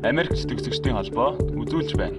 Америкт төгсөгчдийн холбоо үзүүлж байна.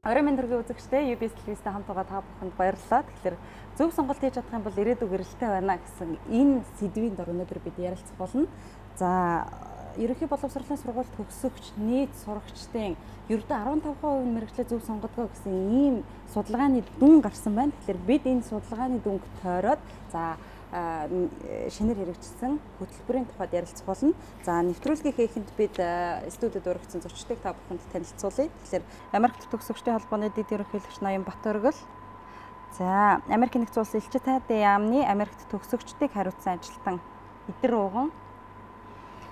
Оройн мэнд төргийн үзэгчдээ UBS телевизтэй хамт байгаа та бүхэнд баярлалаа. Тэгэхээр зөв сонголт хийж чадах юм бол ирээдүй гэрэлтэй байна гэсэн энэ сэдвийн дор өнөөдөр бид ярилцах болно. За, ерөнхий боловсролын сургуульд төгсөгч нийт сурагчдын ердөө 15% нь мэргэжлээ зөв сонгодгоо гэсэн ийм судалгааны дүн гарсан байна. Тэгэхээр бид энэ судалгааны дүнг тойроод за шинээр хэрэгжсэн хөтөлбөрийн тухайд ярилцах болно. За, нэвтрүүлгийн хийхэнд бид студид уригдсан зочдыг та бүхэнд танилцуулъя. Тэгэхээр Америкт төгсөгчдийн холбооны дэд ерөнхийлөгч Ноён Батөргөл. За, Америк нэгдсэн улсын элчин сайдын яамны Америкт төгсөгчдийг хариуцсан ажилтан Идэр Ууган.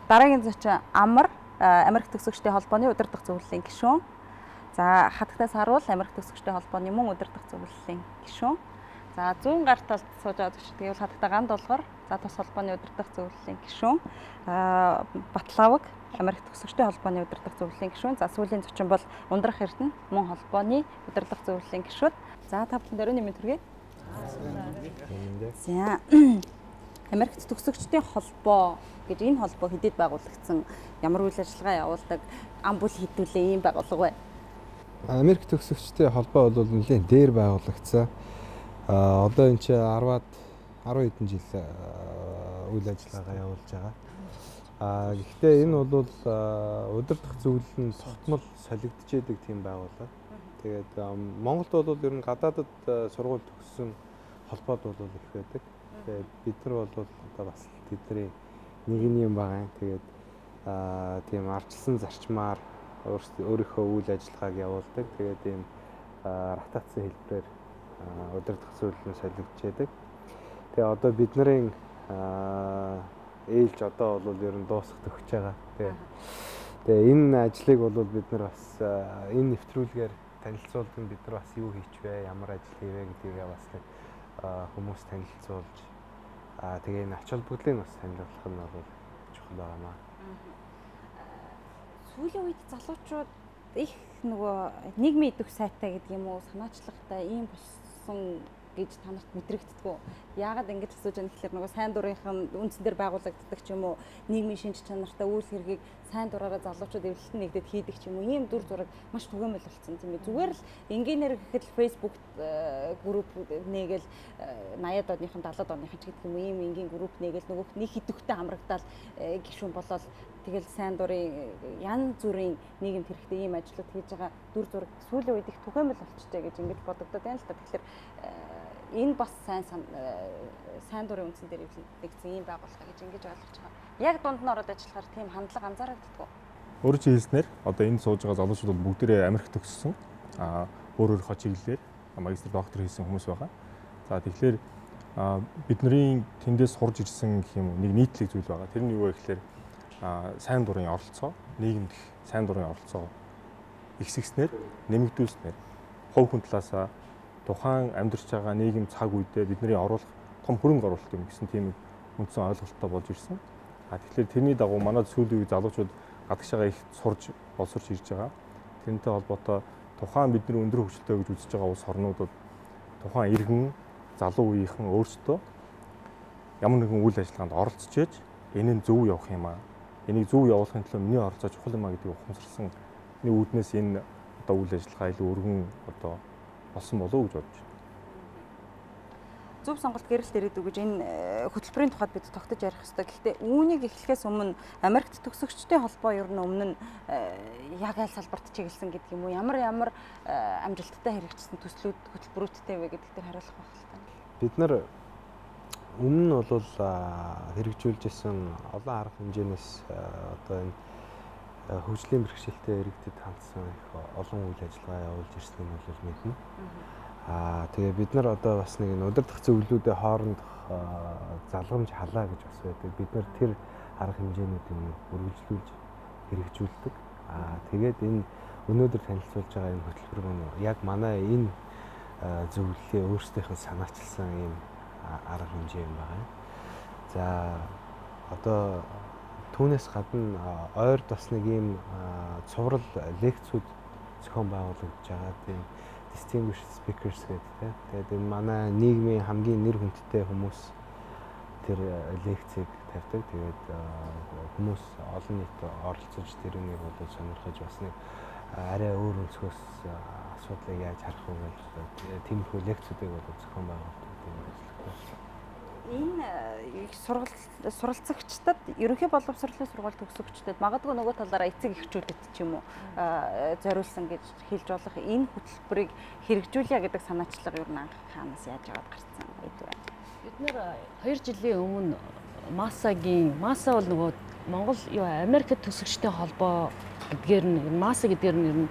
Дараагийн зочин Амар, Америк төгсөгчдийн холбооны удирдах зөвлөлийн гишүүн. За, Хатагтай Саруул, Америк төгсөгчдийн холбооны мөн удирдах зөвлөлийн гишүүн. За, зүүн гар талд сууж байгаа зочид гэвэл Хатагтай Ганд Долгор, за тус холбооны удирдах зөвлөлийн гишүүн, Батлавг, Америк төгсөгчдийн холбооны удирдах зөвлөлийн гишүүн. За, сүүлийн зочин бол Ундрах Эрдэнэ, мөн холбооны удирдах зөвлөлийн гишүүн. За, та бүхэнд оройн мэнд хүргэе. За, Америкт төгсөгчдийн холбоо гэж энэ холбоо хэдийд байгуулагдсан, ямар үйл ажиллагаа явуулдаг, ам бүл хэдүүлээ ийм байгууллага вэ? Америк төгсөгчдийн холбоо бол нэлээд дээр байгуулагдсан. Одоо энэ чи 10-аад 10 хэдэн жил үйл ажиллагаагаа явуулж байгаа. Гэхдээ энэ бол удирдах зөвлөл нь тогтмол солигдож идэг тийм байгууллага. Тэгээд Монголд бол ер нь гадаадад сургууль төгссөн холбоод бол их байдаг. Тэгээд бид нар бол одоо бас тэдний нэг юм байгаа юм. Тэгээд тийм арчилсан зарчмаар өөрийнхөө үйл ажиллагааг явуулдаг. Тэгээд ийм ротацийн хэлбэрээр удирдах зөвлөл нь солигдож байдаг. Тэгээ одоо бидний ээлж одоо бол ер нь дуусах төгсөж байгаа. Тэгээ энэ ажлыг бол бид нар бас энэ нэвтрүүлгээр танилцуулдаг. Бид нар бас юу хийч вэ, ямар ажил хийвэ гэдгийг бас нэг хүмүүс танилцуулж, тэгээ энэ ач холбогдлыг бас танилцуулах нь бол чухал байгаа маа. Сүүлийн үед залуучууд их нөгөө нийгмийн идэвх сайтай гэдэг юм уу, санаачлагтай ийм болсон гэж та нарт мэдрэгддэг үү? Яагаад ингэж асууж байгаа гэхээр нөгөө сайн дурынхан үндсэн дээр байгуулагддаг ч юм уу, нийгмийн шинж чанартай үйл хэргийг сайн дураараа залуучууд эвлэлтэн нэгдээд хийдэг ч юм уу, ийм дүр зураг маш түгээмэл болсон тийм ээ. Зүгээр л энгийнээр гэхэд л Facebook групп нэгээл 80-ад оныхан 70-ад оныхан ч гэдэг юм уу, ийм энгийн групп нэгээл нөгөөх нэг идэвхтэй хамрагдаал гишүүн болоод тэгэл сайн дурын ян зүрийн нийгэмд хэрэгтэй ийм ажлууд хийж байгаа дүр зураг сүүлийн үед их түгээмэл болчихжээ гэж ингэж бодогдоод байна л та. Тэгэхээр энэ бас сайн дурын үндсэн дээр нэгдсэн ийм байгууллага гэж ингэж ойлгож байгаа. Яг дунд нь ороод ажиллахаар тийм хандлага анзаарагддаг. Өөрөөр хэлснээр одоо энэ сууж байгаа залуучууд бол бүгдээрээ Америк төгссөн. Өөр өөрийнхөө чиглэлээр магистр, доктор хийсэн хүмүүс байгаа. За, тэгэхээр бидний тэндээс сурж ирсэн гэх юм уу нэг нийтлэг зүйл байгаа. Тэр нь юу вэ гэхээр сайн дурын оролцоо, нийгэмд сайн дурын оролцоо ихсгснээр, нэмэгдүүлснээр хувь хүн талаасаа тухайн амьдарч байгаа нийгэм цаг үедээ бидний оруулах том хөрөнгө оруулалт юм гэсэн тийм үндсэн ойлголттой болж ирсэн. Тэгэхээр тэрний дагуу манай сүүлийн үе залуучууд гадагшаага их сурж боловсрч ирж байгаа. Тэрнтэй холбоотой тухайн бидний өндөр хөгжилтэй гэж үзэж байгаа улс орнуудад тухайн иргэн залуу үеийнхэн өөрсдөө ямар нэгэн үйл ажиллагаанд оролцож ээж энэ нь зөв явах юм аа. Энийг зөв явуулахын төлөө миний оролцоо чухал юм а гэдгийг ухамсарсан нэг үүднээс энэ одоо үйл ажиллагаа илүү өргөн одоо болсон болов уу гэж бодож байна. Зөв сонголт гэрэлт ирээдүй гэж энэ хөтөлбөрийн тухайд бид тогтож ярих ёстой. Гэхдээ үүнийг эхлэхээс өмнө Америкт төгсөгчдийн холбоо ер нь өмнө нь яг аль салбарт чиглэсэн гэдэг юм уу? Ямар амжилттай хэрэгжсэн төслүүд хөтөлбөрүүдтэй вэ гэдэг дээр хариулах байх л та. Бид нар өмнө нь бол хэрэгжүүлж исэн олон арга хэмжээнээс одоо энэ хөгжлийн бэрхшээлтэй иргэдэд хандсан их олон үйл ажиллагаа явуулж ирсэн нь бол мэднэ. Тэгээ бид нар одоо бас нэг энэ удирдах зөвлөлүүдийн хоорондох залгамж халаа гэж бас байдаг. Бид нар тэр арга хэмжээнүүдийг үргэлжлүүлж хэрэгжүүлдэг. Тэгээд энэ өнөөдөр танилцуулж байгаа энэ хөтөлбөр маань яг манай энэ зөвлөлийн өөрсдийнх нь санаачилсан ийм арга хэмжээ юм байна. За, одоо түүнээс гадна ойрд бас нэг ийм цуврал лекцүүд зохион байгуулагдаж байгаа. Тийм distinguished speakers гэдэг тийм. Тэгээд энэ манай нийгмийн хамгийн нэр хүндтэй хүмүүс тэр лекцийг тавьдаг. Тэгээд Хүмүүс олон нийт оролцож тэр үнийг бол сонирхож бас нэг арай өөр өнцгөөс асуудлыг яаж харах вэ гэж тиймэрхүү лекцүүдийг бол зохион байгуулдаг тийм ажилладаг. Энэ суралцагчдад ерөнхий боловсролын сургууль төгсөгчдөд магадгүй нөгөө талаараа эцэг эхчүүдэд ч юм уу зориулсан гэж хэлж болох энэ хөтөлбөрийг хэрэгжүүлье гэдэг санаачлага ер нь анх хаанаас яаж яваад гарсан байдгүй. Бид нэр 2 жилийн өмнө МАСА-гийн МАСА бол нөгөө Монгол Америкт төгсөгчдийн холбоо гэдгээр нь МАСА гэдгээр нь ер нь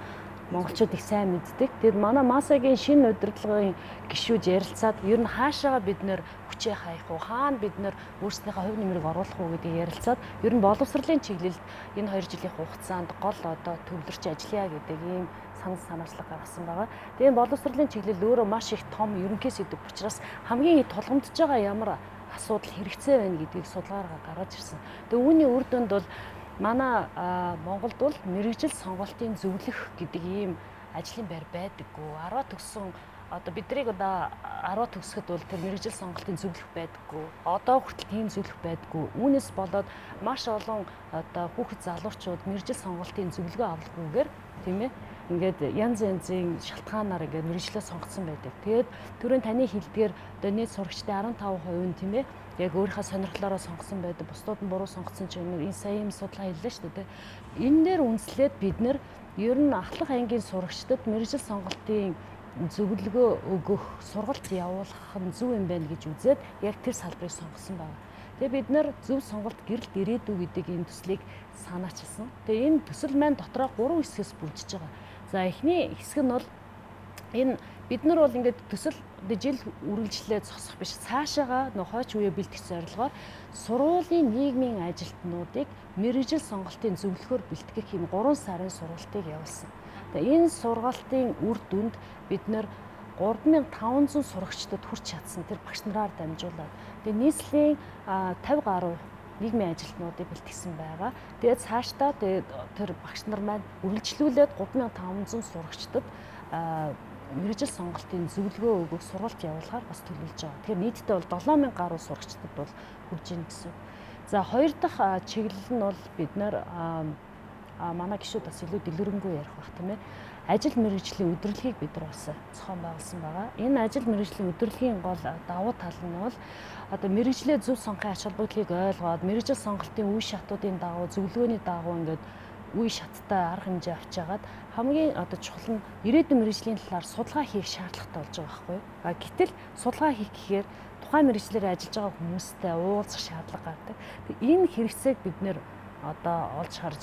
монголчууд их сайн мэддэг. Тэгээд манай МАСА-гийн шинэ удирдлагын гишүүд ярилцаад ер нь хаашаага бид нэр хүчээ хаях уу, хаана бид нэр өөрснийхөө хувь нэмрийг оруулах уу гэдгийг ярилцаад ер нь боловсролын чиглэлд энэ 2 жилийн хугацаанд гол одоо төвлөрч ажиллая гэдэг ийм санал санаачлаг гаргасан байгаа. Тэгээд боловсролын чиглэл өөрөө маш их том ерөнхий сэдв учраас хамгийн тулгамдж байгаа ямар асуудал хэрэгцээ байна гэдгийг судалгаараа гаргаж ирсэн. Тэгээ үүний үр дүнд бол манай Монголд бол мэргэжил сонголтын зөвлөх гэдэг ийм ажлын байр байдаггүй. 10 төгссөн одоо бидрийг одоо 10 төгсөхөд бол тэр мэргэжил сонголтын зөвлөх байдаггүй. Одоо хүртэл тийм зөвлөх байдаггүй. Үүнээс болоод маш олон одоо хүүхэд залуучууд мэргэжил сонголтын зөвлөгөө авалгүйгээр тийм ингээд янз янзын шалтгаанаар ингээд мэргэжлээ сонгоцсон байдаг. Тэгээд түрүүн таны хэлдгээр одоо нийт сурагчдын 15% нь тийм яг өөрийнхөө сонирхлоороо сонгосон байдаг. Бусдууд нь буруу сонгоцсон ч юм уу. Энэ сая юм судалгаа хэллээ шүү дээ. Энэ дээр үндэслээд бид нэр ер нь ахлах ангийн сурагчдад мэргэжил сонголтын зөвлөгөө өгөх, сургалт явуулах нь зөв юм байна гэж үзээд яг тэр салбарыг сонгосон байна. Тэгээ бид нэр зөв сонголт гэрэлт ирээдүй гэдэг энэ төслийг санаачилсан. Тэгээ энэ төсөл маань дотроо 3 хэсгээс бүрдэж байгаа. За эхний хэсэг нь бол энэ бид нар бол ингээд төсөл жил үргэлжлээ зогсох биш. Цаашаага нөх хойч үеэ бэлтгэх зорилгоор сургуулийн нийгмийн ажилтнуудыг мэргэжил сонголтын зөвлөхөөр бэлтгэх юм 3 сарын сургалтыг явуулсан. Тэгээ энэ сургалтын үр дүнд бид нэр 3500 сурагчдад хүрч чадсан. Тэр багш нараар дамжуулаад. Тэгээ нийслэлийн 50 гаруй нийгмийн ажилтнуудыг бэлтгэсэн байгаа. Тэгээд цаашдаа тэгээд тэр багш нар маань үргэлжлүүлээд 3500 сурагчдад мэргэжил сонголтын зөвлөгөө өгөх сургалт явуулахаар бас төлөвлөж байгаа. Тэгэхээр нийтдээ бол 7000 гаруй сурагчдад бол хүрж ийн гэсэн. За хоёр дахь чиглэл нь бол бид нэр манай гишүүд бас илүү дэлгэрэнгүй ярих бах тийм. Ажил мэргэжлийн удирдлагыг бид нар бас зохион байгуулсан байгаа. Энэ ажил мэргэжлийн удирдлагын гол давуу тал нь бол одоо мэргэжлээ зөв сонгохын ач холбогдлыг ойлгоод мэргэжил сонголтын үе шатуудын дагуу, зөвлөгөөний дагуу ингээд үе шаттай арга хэмжээ авч хагаад хамгийн одоо чухал нь ирээдүйн мэргэжлийн талаар судалгаа хийх шаардлагатай болж байгаа байхгүй юу? А гэтэл судалгаа хийх гэхээр тухайн мэргэжлээр ажиллаж байгаа хүмүүстэй уулзах шаардлага гардаг. Энэ хэрэгцээг бид нэр одоо олж харж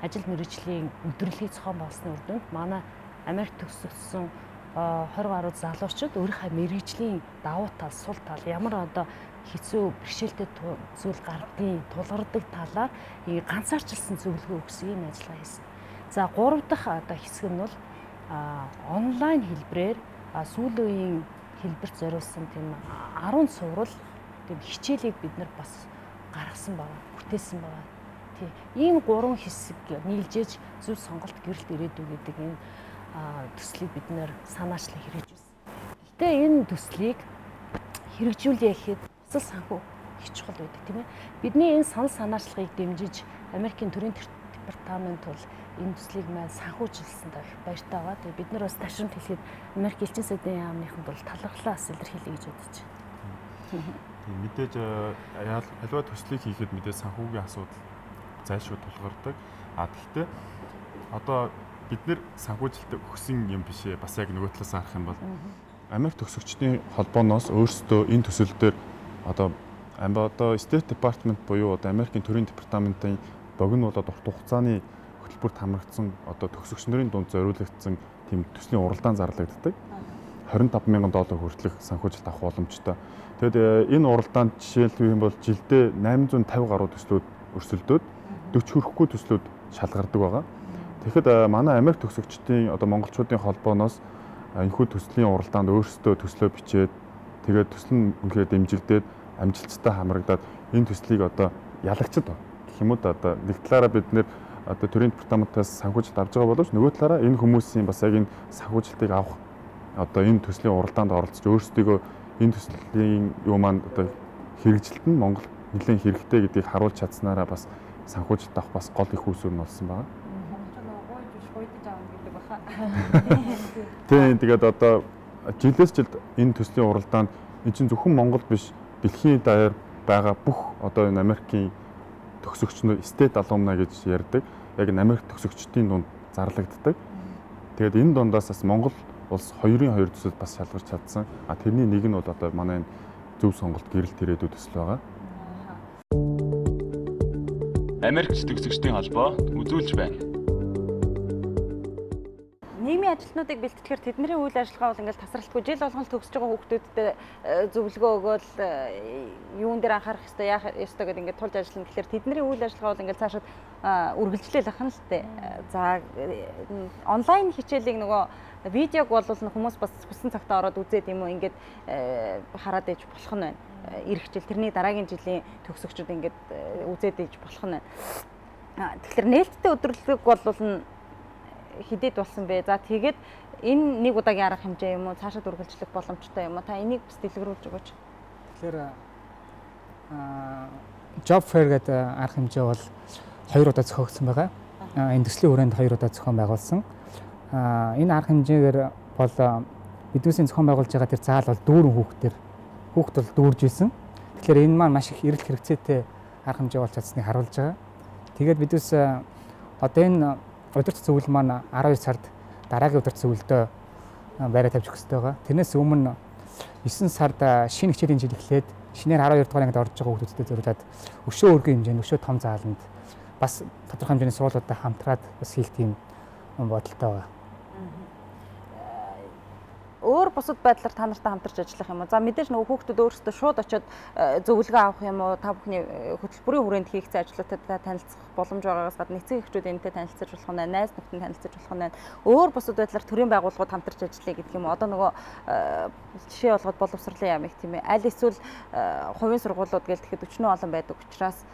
ажил мэргэжлийн удирдлагыг зохион байгуулсны үр дүнд манай Америк төгссөн 20 гаруй залуучууд өөрийнхөө мэргэжлийн давуу тал, сул тал, ямар одоо хэцүү бэрхшээлтэй зүйл гардыг, тулгардаг талаар ганцаарчилсан зөвлөгөө өгсөн ийм ажиллагаа хийсэн. За гурав дахь одоо хэсэг нь бол онлайн хэлбэрээр сүүлийн үеийн хэлбэрт зориулсан тийм 10 цуврал тийм хичээлийг бид нар бас гаргасан байгаа, бүтээсэн байгаа. Ийм гурван хэсэг нийлжээж зөв сонголт гэрэлт ирээдүй гэдэг энэ төслийг бид нэр санаачлан хэрэгжүүлсэн. Гэхдээ энэ төслийг хэрэгжүүлье гэхэд бас л санхүү их чухал байдаг тийм. Бидний энэ санал санаачлагыг дэмжиж Америкийн төрийн департамент бол энэ төслийг маань санхүүжилсэн их баяртай байгаа. Тэгээ бид нар бас ташрамт хэлэхэд Америк элчин сайдын яамныханд бол талархлаа бас илэрхийлье гэж бодож байна. Мэдээж аливаа төслийг хийхэд мэдээж санхүүгийн асуудал зайлшгүй тулгардаг. А тэгвэл одоо бид нэр санхүүжилтээ өгсөн юм биш ээ. Бас яг нөгөө талаас харах юм бол Америк төгсөгчдийн холбооноос өөрсдөө энэ төсөл дээр одоо State Department буюу одоо Америкийн төрийн департаментын богино болоод урт хугацааны хөтөлбөрт хамрагдсан одоо төгсөгч нарын дунд зориулагдсан тийм төслийн уралдаан зарлагддаг. $25,000 хүртэлх санхүүжилт авах боломжтой. Тэгэд энэ уралдаанд жишээлбэл юм бол жилдээ 850 гаруй төслүүд өрсөлдөөд 40 хүрэхгүй төслүүд шалгардаг байгаа. Тэгэхэд манай Америк төгсөгчдийн одоо монголчуудын холбооноос энэхүү төслийн уралдаанд өөрсдөө төслөө бичээд тэгээд төсөл нь үнэхээр дэмжигдээд амжилттай хамрагдаад энэ төслийг одоо ялагчд гэх юм уу да одоо нэг талаараа бид нэр одоо төрийн департаментаас санхүүжилт авч байгаа боловч нөгөө талаараа энэ хүмүүсийн бас яг энэ санхүүжилтийг авах одоо энэ төслийн уралдаанд оролцож өөрсдийгөө энэ төслийн юу маань одоо хэрэгжилт нь Монгол нэлээд хэрэгтэй гэдгийг харуулж чадсанараа бас санхүүжилт авах бас гол их үүсвэр нь болсон байна. Тийм, тэгээд одоо жилээс жилд энэ төслийн уралдаанд энэ чинь зөвхөн Монгол биш, дэлхийн даяар байгаа бүх одоо энэ Америкийн төгсөгчнөр state alumni гэж ярьдаг. Яг энэ Америк төгсөгчдийн дунд зарлагддаг. Тэгээд энэ дундаас бас Монгол улс 2-ын 2 төсөлд бас шалгарч чадсан. А тэрний нэг нь бол одоо манай энэ зөв сонголт гэрэлт ирээдүй төсөл байгаа. Америкч төгсөгчдийн холбоо үзүүлж байна. Нийгмийн ажилтнуудыг бэлтгэхээр тэдний үйл ажиллагаа бол ингээл тасралтгүй жил болгон л төгсөж байгаа хүүхдүүдтэй зөвлөгөө өгөөл юун дээр анхаарах ёстой, яах ёстой гэдэг ингээд тулж ажиллана. Тэгэхээр тэдний үйл ажиллагаа бол ингээл цаашид үргэлжлээл ахна л тээ. За онлайн хичээлийг нөгөө видеог бол хүмүүс бас хүссэн цагтаа ороод үзээд юм уу ингээд хараад иж болох нь байна. Ирэх жил тэрний дараагийн жилийн төгсөгчүүд ингээд үзээд иж болох нь байна. Тэгэхээр нээлттэй өдөрлөг бол хидэд болсон бэ? За тэгээд энэ нэг удаагийн арга хэмжээ юм уу? Цаашид үргэлжлэх боломжтой юм уу? Та энийг бас дэлгэрүүлж өгөөч. Тэгэхээр Job Fair гэдэг арга хэмжээ бол 2 удаа зохиогдсон байгаа. Энэ төслийн хүрээнд 2 удаа зохион байгуулсан. Энэ арга хэмжээгээр бол бидүүсийн зохион байгуулж байгаа тэр заал бол дүүрэн хүүхдээр хүүхд бол дүүрж исэн. Тэгэхээр энэ маань маш их эрэлт хэрэгцээтэй арга хэмжээ болж чадсныг харуулж байгаа. Тэгээд бидүүс одоо энэ удирдах зөвлөл маань 12 сард дараагийн удирдах зөвлөлдөө байраа тавьж өгөх ёстой байгаа. Тэрнээс өмнө 9 сард шинэ хичээлийн жил эхлээд шинээр 12 дугаар ангид орж байгаа хүүхдүүдэд зориулаад өшөө өргөн хэмжээнд өшөө том зааланд бас тодорхой хэмжээний сургуулиудтай хамтраад бас хийх тийм бодолтой байгаа. Өөр бусад байдлаар та нартай хамтарч ажиллах юм уу? За мэдээж нөгөө хүүхдүүд өөрсдөө шууд очиод зөвлөгөө авах юм уу? Та бүхний хөтөлбөрийн хүрээнд хийгдсэн ажлуудтай танилцах боломж байгаагаас гадна эцэг эхчүүд энэтэй танилцаж болох нь, найз нөхдөд танилцаж болох нь. Өөр бусад байдлаар төрийн байгууллагууд хамтарч ажиллая гэдэг юм уу? Одоо нөгөө жишээ болгоод боловсролын яам их тийм ээ. Аль эсвэл хувийн сургуулиуд гээл тэгэхэд өчнөө олон байдаг учраас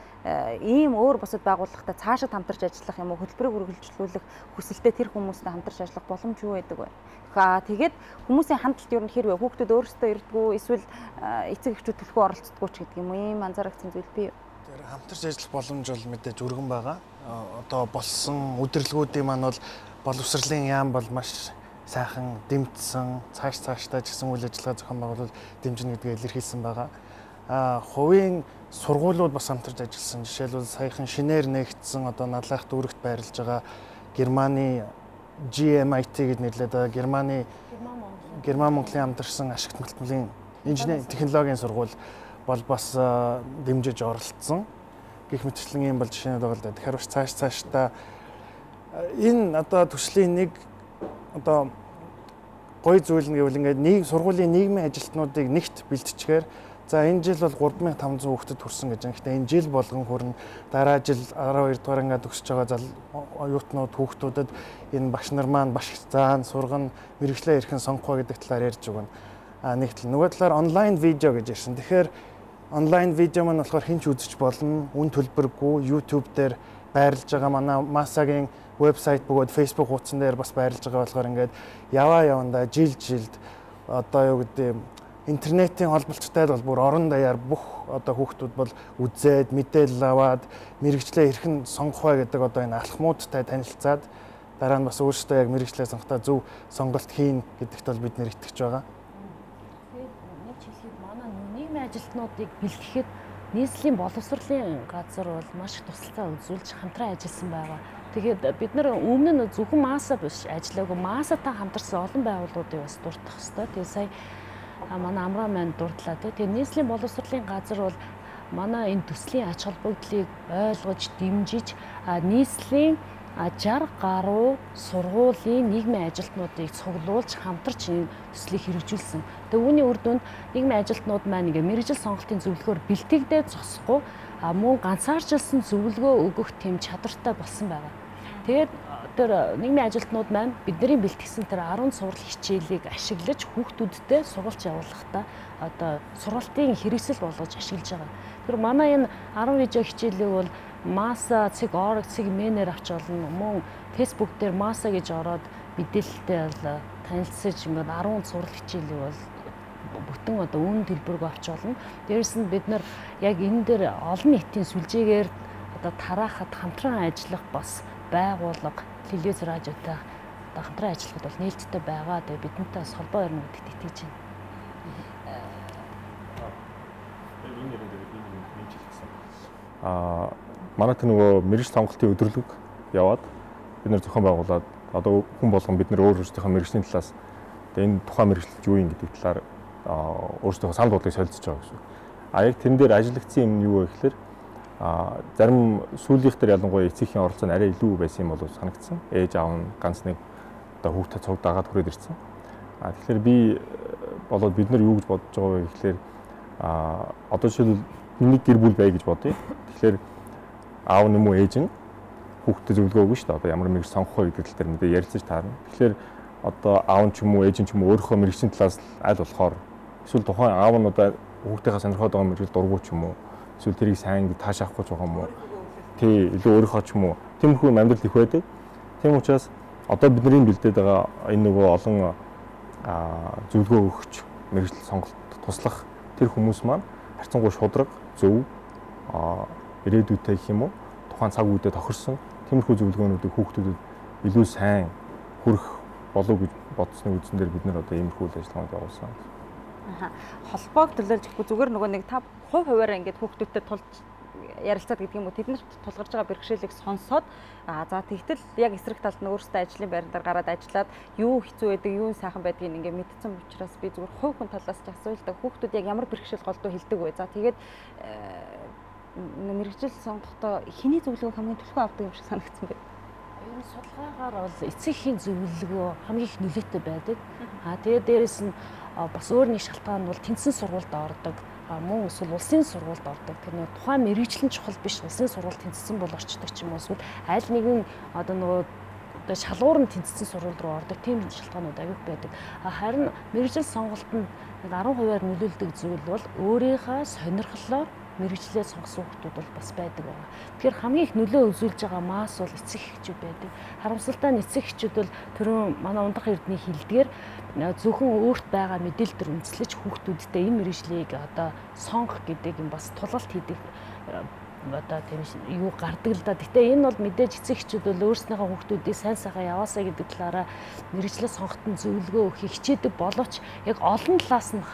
ийм өөр бусад байгууллагатай цаашид хамтарч ажиллах юм уу? Хөтөлбөрийг үргэлжлүүлэх хүсэлтэй тэр хүмүүстэй хамтарч ажиллах боломж юу байдаг вэ? Тэгээд хүмүүсийн хандлт ер нь хэр вэ? Хүүхдүүд өөрсдөө ирдгүү эсвэл эцэг эхчүүд төлхөө оролцдоггүй ч гэдэг юм уу? Ийм анзаарэгдсэн зүйл бий юу? Тэр хамтарч ажиллах боломж бол мэдээж өргөн байгаа. Одоо болсон удирдлагуудын маань бол боловсролын яам бол маш сайхан дэмжсэн, цааш цаашдаа ч гэсэн үйл ажиллагаа зохион байгуулалт дэмжинэ гэдгээ илэрхийлсэн байгаа. Хувийн сургуулиуд бас хамтарч ажилласан. Жишээлбэл саяхан шинээр нээгдсэн одоо Налаах дүүрэгт байрлаж байгаа Германы GMIT гэж нэрлэдэг байгаа Германы Герман Монголын хамтарсан ашигт малтмалын инженер технологийн сургууль бол бас дэмжиж оролцсон. Гэх мэтчлэн юм бол жишээнүүд байгаа л да. Тэгэхээр бас цааш цаашдаа энэ одоо төслийн нэг одоо гоё зүйл нь гэвэл ингээд нэг сургуулийн нийгмийн ажилтнуудыг нэгт бэлтжихээр за энэ жил бол 3500 хүүхдэд хүрсэн гэж байна. Гэхдээ энэ жил болгон хүрнэ. Дараа жил 12 дугаар ангиа төгсөж байгаа оюутнууд хүүхдүүдэд энэ багш нар маань багш заан сургана, мэргэжлээ хэрхэн сонгох вэ гэдэг талаар ярьж өгнө. Нэг тал. Нөгөө талаар онлайн видео гэж ярьсан. Тэгэхээр онлайн видео маань болохоор хэн ч үзэж болно. Үн төлбөргүй YouTube дээр байрлаж байгаа манай МАСА-гийн вебсайт бөгөөд Facebook хуудсан дээр бас байрлаж байгаа болохоор ингээд яваа явандаа жил жилд одоо юу гэдэг интернетийн холболцтой бол бүр орон даяар бүх одоо хүүхдүүд бол үзээд мэдээлэл аваад мэргэжлээ хэрхэн сонгох вэ гэдэг одоо энэ алхмуудтай танилцаад дараа нь бас өөрсдөө яг мэргэжлээ сонгохдоо зөв сонголт хийн гэдэгт бол бид нэр итгэж байгаа. Тэгээд нэг хэлэхэд манай нийгмийн ажилтнуудыг бэлтгэхэд нийслэлийн боловсролын газар бол маш их тусалцаа үзүүлж хамтран ажилласан байгаа. Тэгээд бид нар өмнө нь зөвхөн МАСА биш ажиллаагүй, МАСА-тай хамтарсан олон байгууллагуудыг бас дурдах ёстой. Тэгээд сая манай Амраа маань дурдлаа тий. Тэгээд нийслэлийн боловсролын газар бол манай энэ төслийн ач холбогдлыг ойлгож дэмжиж нийслэлийн 60 гаруй сургуулийн нийгмийн ажилтнуудыг цуглуулж хамтарч энэ төслийг хэрэгжүүлсэн. Тэгээ үүний үр дүнд нийгмийн ажилтнууд маань ингээ мэргэжил сонголтын зөвлөгөөр бэлтгэгдээ зогсохгүй мөн ганцаарчилсан зөвлөгөө өгөх тийм чадвартай болсон байгаа. Тэгээд тэр нийгмийн ажилтнууд маань бидний бэлтгэсэн тэр 10 сурал хичээлийг ашиглаж хүүхдүүдтэй сургалт явуулахдаа одоо сургалтын хэрэгсэл болгож ашиглаж байгаа. Тэр манай энэ 10 видео хичээлийг бол МАСА цэг org цэг мэнээр авч олно. Мөн Facebook дээр МАСА гэж ороод мэдээлэлтэй бол танилцаж ингээд 10 сурал хичээлийг бол бүтэн одоо үн төлбөргүй авч олно. Дээрээс нь бид нар яг энэ дээр олон нийтийн сүлжээгээр одоо тараахад хамтран ажиллах бас байгууллага телевиз радиотой одоо хамтран ажиллахад бол нээлттэй байгаа. Тэгээ бидэнтэй бас холбоо өрнө гэдэгт итгэж байна. Энэ ярин дээр би нэмж хэлэх гэсэн. Манай тэр нөгөө мэрэгжил сонголтын өдөрлөг яваад бид нэр зохион байгуулад одоо хүн болгон бид нэр өөр өөрсдийнхөө мэрэгжлийн талаас одоо энэ тухайн мэрэгжил юу юм гэдэг талаар өөрсдийнхөө санал бодлыг солилцож байгаа гэсэн. А яг тэрэн дээр ажиглагдсан юм нь юу вэ гэхээр зарим сүүлийнх дээр ялангуяа эцэгхийн оролцоо нь арай илүү байсан юм болов санагдсан. Ээж аав нь ганц нэг одоо хүүхдээ цуг дагаад хүрээд ирсэн. Тэгэхээр би болоод бид нар юу гэж бодож байгаа вэ гэхээр одоо жишээлбэл нэг гэр бүл бай гэж бодъё. Тэгэхээр аав нь юм уу ээж нь хүүхдэд зөвлөгөө өгнө шүү дээ. Одоо ямар мэрэгжил сонгох вэ гэдэг тал дээр мэдээ ярилцаж таарна. Тэгэхээр одоо аав нь ч юм уу ээж нь ч юм уу өөрийнхөө мэрэгжлийн талаас аль болохоор эсвэл тухайн аав нь одоо хүүхдийнхээ сонирхоод байгаа мэрэгжил дургу ч юм уу эсвэл тэрийг сайн таашаахгүй ч байгаа юм уу. Тий, илүү өөрийнхөө ч юм уу. Тиймэрхүү юм амьдрал их байдаг. Тийм учраас одоо бидний бэлдээд байгаа энэ нөгөө олон зөвлөгөө өгч мэрэгжил сонголт туслах тэр хүмүүс маань харьцангуй шудраг, зөв, ирээдүйтэй гэх юм уу тухайн цаг үедээ тохирсон тиймэрхүү зөвлөгөөнүүдийг хүүхдүүдэд илүү сайн хүрэх болов гэж бодсны үндсэн дээр бид нэр одоо иймэрхүү үйл ажиллагаанд явуулсан. Холбоог төлөөлж гэхгүй зүгээр нөгөө нэг та хувь хуваараа ингээд хүүхдүүдтэй тулж ярилцаад гэдэг юм уу тэднэрт тулгарч байгаа бэрхшээлийг сонсоод за тэгтэл яг эсрэг талд нь өөрсдөө ажлын байран дээр гараад ажиллаад юу хэцүү байдаг, юу сайхан байдгийг ингээд мэдсэн учраас би зүгээр хувь хүн талаас ч асууя л да. Хүүхдүүд яг ямар бэрхшээл голдуу хилдэг вэ? За тэгээд мэргэжил сонгохдоо хэний зөвлөгөөг хамгийн түлхүү авдаг юм шиг санагдсан байна. Ер нь судалгаагаар бол эцэгхийн зөвлөгөө хамгийн их нөлөөтэй байдаг. Тэгээд дээрэс нь бас өөр нэг шалтгаан нь бол тэнцэн сургуульд ордог, мөн эсвэл улсын сургуульд ордог. Тэр нөгөө тухайн мэргэжил нь чухал биш, улсын сургууль тэнцсэн бол орчдөг ч юм уу эсвэл аль нэгэн одоо нөгөө одоо шалгуур нь тэнцсэн сургууль руу ордог тийм шалтгаанууд аягүй байдаг. Харин мэргэжил сонголтод 10%-аар нөлөөлдөг зүйл бол өөрийнхөө сонирхлоор мэргэжлээ сонгосон хүмүүс бол бас байдаг байгаа. Тэгэхээр хамгийн их нөлөө үзүүлж байгаа масс бол эцэг эхчүүд байдаг. Харамсалтай нь эцэг эхчүүд бол түрүүн манай ундрах эрдний хэлдгээр зөвхөн өөрт байгаа мэдээлэл төр үндэслэж хүүхдүүдтэй энэ мэргэжлийг одоо сонгох гэдэг юм бас тулгалт хийдэг одоо тийм юу гардаг л да. Гэтэ энэ бол мэдээж эцэг эхчүүд бол өөрснийхөө хүүхдүүдийг сайн сайхан яваасаа гэдэг талаараа мэргэжлээ сонгоход нь зөвлөгөө өгөхийг хичээдэг боловч яг олон талаас нь